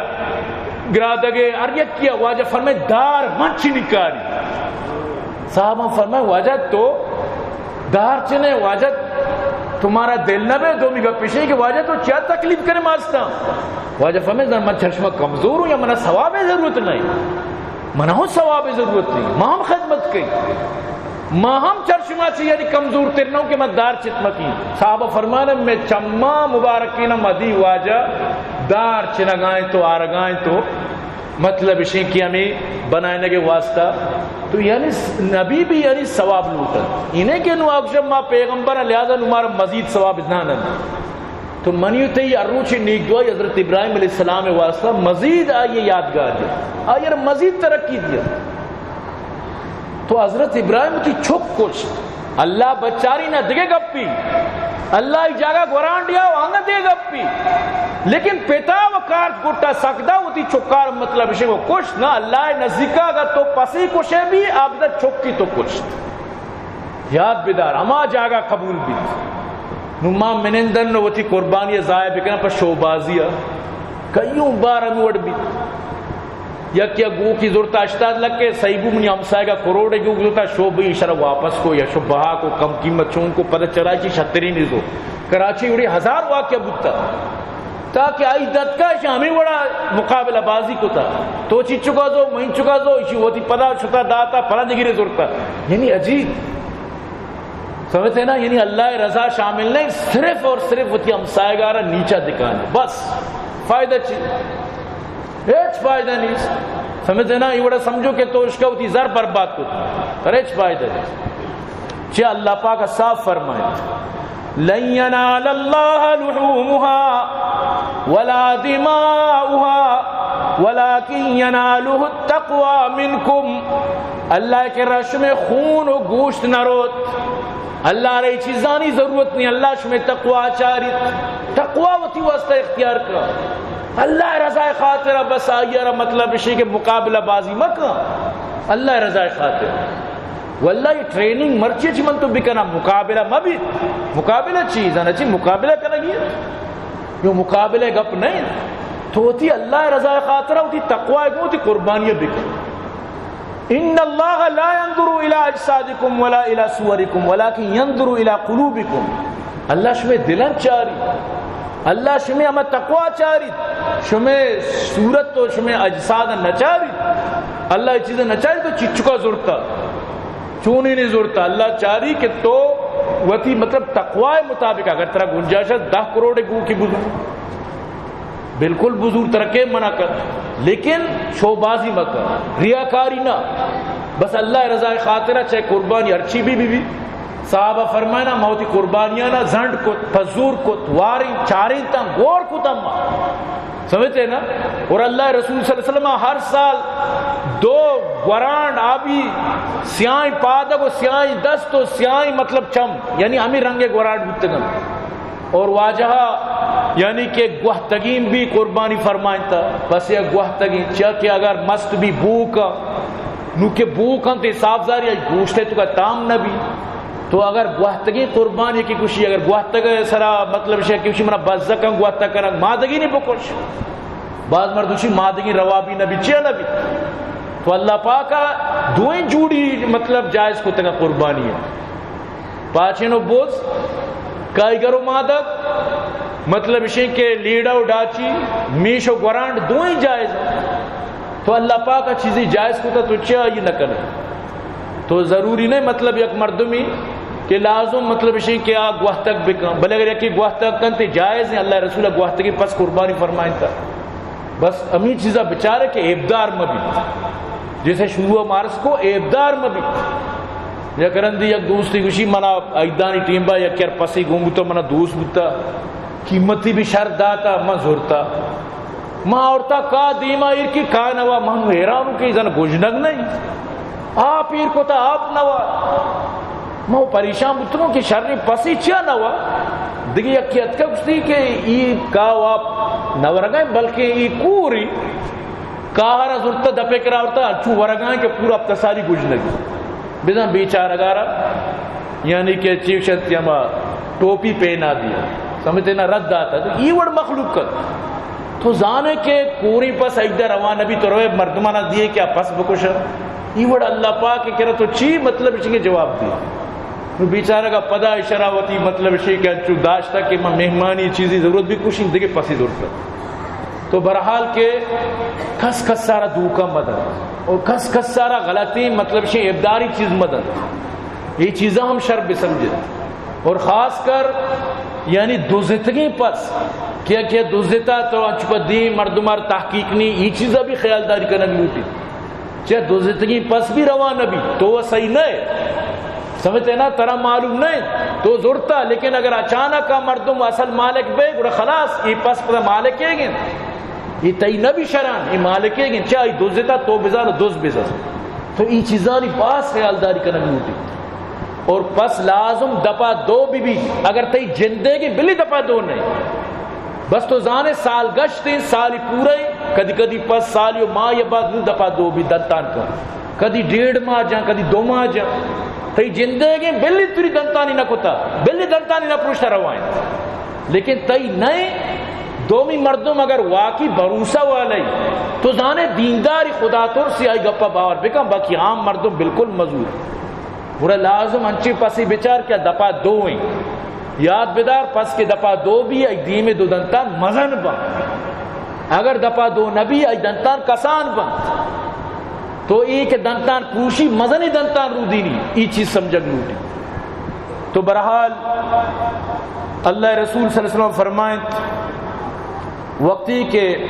گرادگے، ہر یکیا۔ واجہ فرمائے، دار من چی نکاری۔ صحاباں فرمائے، واجہ تو دار چنے؟ واجہ تمہارا دل نہ بے؟ دومی گپ پیشے کہ واجہ تو کیا تکلیف کرے ماستا؟ واجہ فرمائے، زن من چرشمہ کمزور ہوں یا منا ثواب ضرورت نہیں؟ منا ہوں ثواب ضرورت نہیں، ما ہم خدمت کئی، ما ہم چرشمہ چی یعنی کمزور تر نہ ہوں کہ من دار چت مکی۔ صحابہ فرمانے، میں چما مبارکین مدی واجہ دار چنگائیں تو آرگائیں تو مطلب اشیں کہ ہمیں بنائنگ واسطہ تو یعنی نبی بھی یعنی ثواب لوٹن۔ انہیں کہ نو اکشم ما پیغمبر ہیں، لہذا نو مارا مزید ثواب اتنا نہ۔ تو منی و تئی ہر روچی نیک دعائی حضرت ابراہیم علیہ السلام واسطہ مزید آئیے یادگار دے، آئیے مزید ترقی دے۔ تو حضرت ابراہیم وتی چک کشت، اللہ بچاری نہ دگہ گپی، اللہ ای جاگہ گوران دیا و آنگا دگہ گپی۔ لیکن پتا و کارت گٹا سکدا وتی چکار مطلب اشے کو کشت نہ، اللہ نزدیکا اگر تو پسی کشے بھی، آبدا چکی تو کشت۔ یاد بدار، ہما جاگہ قبول بیت۔ نو ما منندن نو وتی قربانی ضائع بکنن پہ شوبازی ء۔ کئیوں بار ہمے وڑ بیت۔ یکے ء گوکی زرتا ہشتاد لکھ ء، سہی بو منی ہمسایگ ء کروڑے گوک زرتا، شو بی شر واپس کو یا شو بہا کو، کم قیمت چون کو، پدا چرائی چی شترین ازو۔ کراچی وڑی ہزار واقعہ بوتا۔ تاکہ آئی دتکا اش ہمے وڑا مقابلہ بازی کتا۔ تو چچکا زو، من چکا زو، اشی وتی پدا شتا داتا، پدا دگرے زرتا۔ یعنی عجیب۔ سمجھتے نا؟ یعنی اللہ رضا شامل نہیں، صرف اور صرف وتی ہمسایگارا نیچا دکھانے، بس۔ فائدہ چی؟ ہچ فائدہ نہیں۔ سمجھتے نا؟ یہ بڑا سمجھو کہ تو اس کا وتی زر برباد کو، پر ہچ فائدہ نہیں۔ چہ اللہ پاک صاف فرمائے، لن ينال الله لحومها ولا دماؤها ولكن يناله التقوى منكم۔ اللہ کرا شمے خون و گوشت نہ روت۔ اللہ را اے چیزانی ضرورت نہیں، اللہ شمے تقوی چاریت۔ تقوی وتی واسطہ اختیار کن۔ اللہ رضا خاطر بس آئی را مطلب اشی کہ مقابلہ بازی مکن۔ اللہ رضا خاطر۔ واللہ یہ ٹریننگ مرچی چی من تو بکنا، مقابلہ مبی۔ مقابلہ چی؟ زانا چی مقابلہ کنگی؟ یہ مقابلہ گپ نہیں۔ تو وتی اللہ رضا خاطر وتی تقوی گو وتی قربانی بکن۔ ان اللہ لا ينظر الى اجسادكم ولا الى صوركم ولكن ينظر الى قلوبكم۔ اللہ شمے دلان چاری، اللہ شمے ہما تقوی چاری، شمے صورت و شمے اجساد نہ چاری۔ اللہ یہ چیز نہ چاری تو چچکا زورتا، چونی نہیں زورتا۔ اللہ چاری کہ تو وتی مطلب تقوی مطابق، اگر ترا گنجائش ہے دہ کروڑ گو کی بزور، بالکل بزور، ترا کے منع کر، لیکن شوبازی مکن، ریاکاری نہ، بس اللہ رضا خاطرہ چاہے قربانی ہرچی بھی بھی بھی۔ صحابہ فرمائنا، ما وتی قربانیانا زنڈ کت، پزور کت، واری چاریں تاں گور کت اما۔ سمجھتے نا؟ اور اللہ رسول صلی اللہ علیہ وسلم ہر سال دو گورانڈ آبی سیاہیں پادگ و سیاہیں دست و سیاہیں مطلب چم، یعنی ہمیں رنگ گورانڈ بوتگن۔ اور واجہ یعنی کہ گوہتگین بھی قربانی فرمائنتا، بس یہ گوہتگین چیا کہ اگر مست بھی بوکا، نو کہ بوکن تے صاف زاری گوشتے تو کا تام نہ بھی۔ تو اگر گوہتگین قربانی کی کشی، اگر گوہتگ سرا مطلب شے کہ کشی منا بزکن گوہتگ کنن، مادگی نہیں بکش۔ بعض مردوشی مادگی روا بھی نہ بھی، چیا نہ بھی۔ تو اللہ پاکا دوئیں جوڑی مطلب جائز کو تگا قربانی ہے۔ پاچین و بز، کائیگر و مادگ، مطلب اشیں کہ لیڑا و ڈاچی، میش و گورانڈ دوئیں جائز ہیں۔ تو اللہ پاک آ چیزیں جائز کتا تو چیا یہ نہ کنے؟ تو ضروری نہیں مطلب یک مردمی کہ لازم مطلب اشیں کہ آ گوہتگ بکن، بلے اگر یکی گوہتگ کن تے جائز ہیں، اللہ رسول گوہتگی پس قربانی فرمائنتا۔ بس ہمیں چیزا بچارے کہ عیبدار مہ بیت، جیسے شروع مارس کو عیبدار مہ بیت۔ یک رندی یک دوستی گوشی منا عیدانی ٹیم با یک یار پسی گون بوتا، منا دوست بوتا، قیمتی بھی شر داتا، من زورتا۔ ما اورتا کا دیما ایر کی کا نوا، من حیران ہوں کہ زن گوجنگ نہیں۔ آپ ایر کتا آپ نوا۔ ما پریشان بوتگوں کہ شریں پسی چیا نوا۔ دگہ یکی اتکا گوشتی کہ ای کا آپ نورگا، بلکہ ای کوری کاہرا زرتا دپے کرا ورتا، چو ورگا کہ پورا ہفتہ ساری گوجنگی۔ بزاں بیچارگارا یعنی کہ چیف شنتی ہما ٹوپی پہنا دیا، سمجھتے نا، رد داتا۔ تو ای وڑ مخلوق کت۔ تو زانے کہ کوری پس ایدہ روان نبی، تو روے مردمانا دیے کہ آ پس بکشا۔ ای وڑ اللہ پاک کرا تو چی مطلب اچھے جواب دی؟ نو بیچارہ کا پدا اشرا وتی مطلب شی کہ انچو داشتا کہ من مہمانی چیزی ضرورت بھی کشیں دگہ پسی ضرورت۔ تو بہرحال کہ کس کس سارا دوکا مدن اور کس کس سارا غلطی مطلب شی ابداری چیز مدن۔ یہ چیزاں ہم شر بسمجھت اور خاص کر یعنی دزتگیں پس، کیا کیا دزتا تو انچو پہ دیم مردم ار تحقیق نہیں، یہ چیزا بھی خیال داری کنگ لوٹی۔ چہ دزتگیں پس بھی روا نہ بیت، تو وہ صحیح نہ ہے۔ سمجھتے نا؟ ترا معلوم نہیں، تو زرتا، لیکن اگر اچانک آ مردم اصل مالک بے، گڑا خلاص، یہ پس پدا مالک ہے گن۔ یہ تئی نہ بھی شران، یہ مالک ہے گن۔ چہ آئی دزتا تو بزان، دز بزان۔ تو یہ چیزانی باز خیال داری کنگ لوٹی۔ اور پس لازم دپا دو بی بی، اگر تئی جندے گی بلی دپا دو نہیں۔ بس تو زانے سال گشت ہیں، سالی پورے، کدی کدی پس سالی و ماہ یا بعد نو دپا دو بی دنتان کن۔ کدی ڈیڑھ ماہ جان، کدی دو ماہ جان۔ تئی جندے گی بلی تری دنتانی نہ کتا، بلی دنتانی نہ پروشتا روائیں۔ لیکن تئی نئے دومی مردم اگر واقعی بھروسہ والے، تو زانے دینداری خدا ترسی آئی گپا باور بکن، باقی عام مردم بالکل مزور۔ گڑا لازم انچیں پسے بچار کہ دپا دو ایں۔ یاد بدار، پس کہ دپا دو بی، آئی دیم دو دنتان مزن بنت۔ اگر دپا دو نبی، آئی دنتان کسان بنت۔ تو اے کہ دنتان پروشی، مزنیں دنتان رودینی، ای چیز سمجھگ لوٹی۔ تو بہرحال، اللہ رسول صلی اللہ علیہ وسلم فرمائیں، وقتی کہ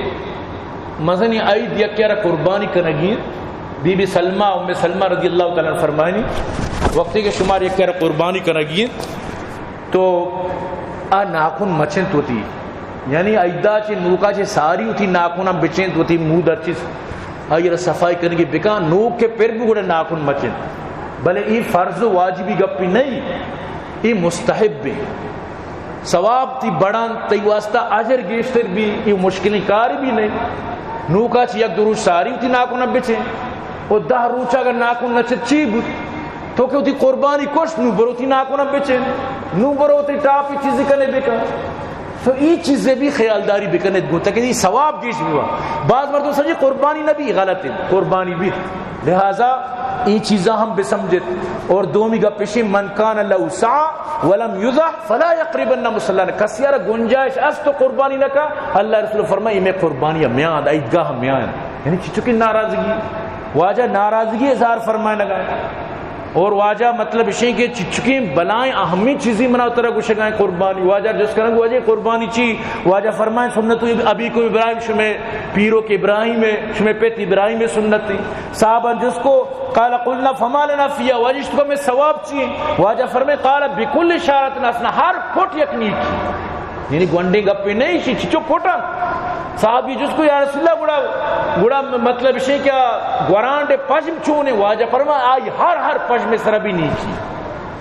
مزنی عید یکے را قربانی کنگی انت، بی بی سلمہ، ام سلمہ رضی اللہ تعالی عنہ فرمائنی، وقتی کہ شمار یکے را قربانی کنگی انت، تو آ ناخن مچنت وتی، یعنی عیدا چہ نوکا چہ ساری وتی ناخناں بچنت، وتی مودا چہ آئی را صفائی کنگی بکن، نوک کہ پر بو گڑا ناخن مچنت۔ بلے اے فرض و واجبی گپی نہیں، اے مستحب ہے۔ ثواب تی بڑان، تئی واسطہ اجر گیشتر بی، اے مشکلیں کار بھی نہیں۔ نوکا چہ یک دو روچ ساری وتی ناخناں بچیں، و دہ روچ اگر ناخن نچت چی بود؟ تو کہ وتی قربانی کشت، نو برو وتی ناخناں بچیں، نو برو وتی ٹاپی چیزی کنے بکن۔ تو ای چیزے بھی خیالداری بکنت گوں، تاکہ ای ثواب گیش بوا۔ بعض مردم سمجھے قربانی نبی، غلط ہے، قربانی بھی۔ لہذا ای چیزاں ہم بسمجھت۔ اور دومی گپ اشی، من کان لہ سعی ولم یضح فلا یقربن مصلانا۔ کسی را گنجائش است تو قربانی نہ کا، اللہ رسول فرمائے، اے میں قربانی میان، عیدگاہ میان۔ یعنی چچو کہ ناراضگی، واجہ ناراضگی اظہار فرمائے نہ گئے۔ اور واجہ مطلب اشیں کہ چچکیں بلائیں اہمیں چیزی منا ترا گوشگائیں قربانی۔ واجہ جس کنگ، واجہ قربانی چی؟ واجہ فرمائیں، سنت ابیکم ابراہیم، شمے پیرک ابراہیم ہے، شمے پت ابراہیم ہے سنت ہے۔ صحابہ جس کو، قال قلنا فما لنا فیہا، واجہ اشتو میں ثواب چی ہے؟ واجہ فرمائیں، قال بکل شعرۃ حسنہ، ہر پٹ یک نیکی۔ یعنی گونڈیں گپے نہیں، شی چچو پٹن۔ صحابی جس کو، یا رسول اللہ، گڑا، گڑا مطلب اشیں کہ گورانڈ پژم چونے؟ واجہ فرما، آئی ہر ہر پژم سر بھی نیکی۔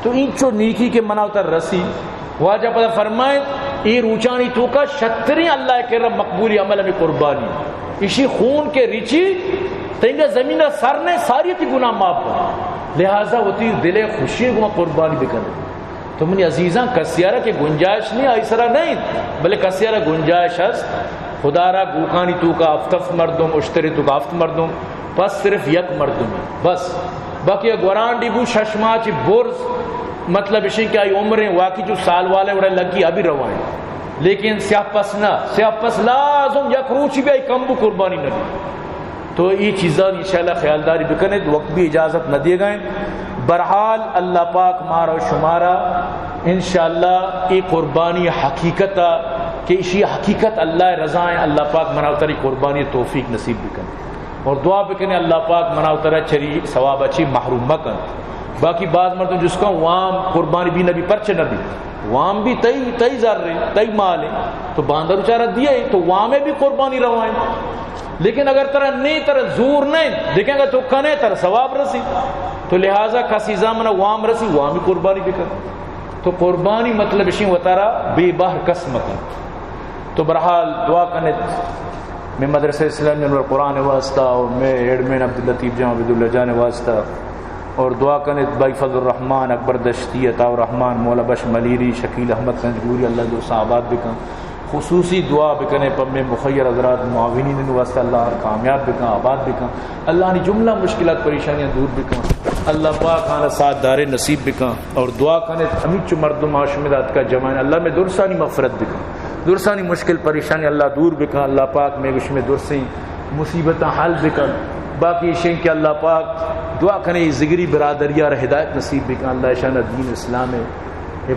تو اینچو نیکی کہ منا تر رسی۔ واجہ پدا فرمائے، اے روچانی توکا شتریں اللہ کرا مقبولی عمل ہمیں قربانی۔ اشی خون کے ریچی، تنگا زمین سر نے ساری تی گناہ معاف بن۔ لہذا وتی دل خوشی گما قربانی بکنے۔ تو منی عزیزاں، کسیارا کہ گنجائش نہیں، آئی سرا نہیں، بلے کسیارا گنجائش است۔ خدا را گوکانی توکا ہفت ہفت مردم، اشتری توکا ہفت مردم، پس صرف یک مردم ہے بس۔ باقی گورانڈی بو شش ماہ چی برز، مطلب اشیں کہ آئی عمریں واقعی جو سال والے وڑا لگی ابھی روائیں، لیکن سیاہ پس نہ، سیاہ پس لازم یک روچی بھی آئی کم بو قربانی نہ بی۔ تو ای چیزاں انشاءاللہ خیالداری بکنیت، وقت بھی اجازت نہ دیگا انت۔ بہرحال اللہ پاک مارا و شمارا انشاءاللہ ای قربانی حقیقت کہ اشی حقیقت اللہ رضا ہیں، اللہ پاک منا و ترا ای قربانی توفیق نصیب بکن۔ اور دعا بکنے اللہ پاک منا و ترا چری ثواب چی محروم مکن۔ باقی بعض مردم جس کا وام قربانی بھی نبی، پرچہ نبی؟ وام بھی تئی، تئی زر ہے، تئی مال ہے، تو باندر چارا دیے، تو وامے بھی قربانی روائیں۔ لیکن اگر ترا نہیں، ترا زور نہیں، لیکن اگر تو کنے، ترا ثواب رسی۔ تو لہذا کسی زامن وام رسی، وامی قربانی بکن۔ تو قربانی مطلب اشیں وتارا بے بہر کس مکن۔ تو بہرحال دعا کنت میں مدرسہ اسلامی انور قرآن واسطہ اور میں ایڈمن عبداللطیف جان، عبداللہ جان واسطہ، اور دعا کنت بھائی فضل الرحمان، اکبر دشتی، عطا الرحمان، مولا بخش ملیری، شکیل احمد پنجگوری، اللہ جو آباد بکن۔ خصوصی دعا بکنے پہ مئے مخیر حضرات معاونین واسطہ، اللہ ہر کامیاب بکن، آباد بکن، اللہ نی جملہ مشکلات پریشانیاں دور بکن، اللہ پاک آنا ساتھ دارے نصیب بکن۔ اور دعا کنے ہمیچو مردم آشمد آتکا جمائن، اللہ مئے درسانی مغفرت بکن، درسانی مشکل پریشانی اللہ دور بکن، اللہ پاک مئے گوش مئے درسیں مصیبتاں حل بکن۔ باقی اشیں کہ اللہ پاک دعا کنے ای زگری برادری آر ہدایت نصیب بکن، اللہ اشانہ دین اسلام ہے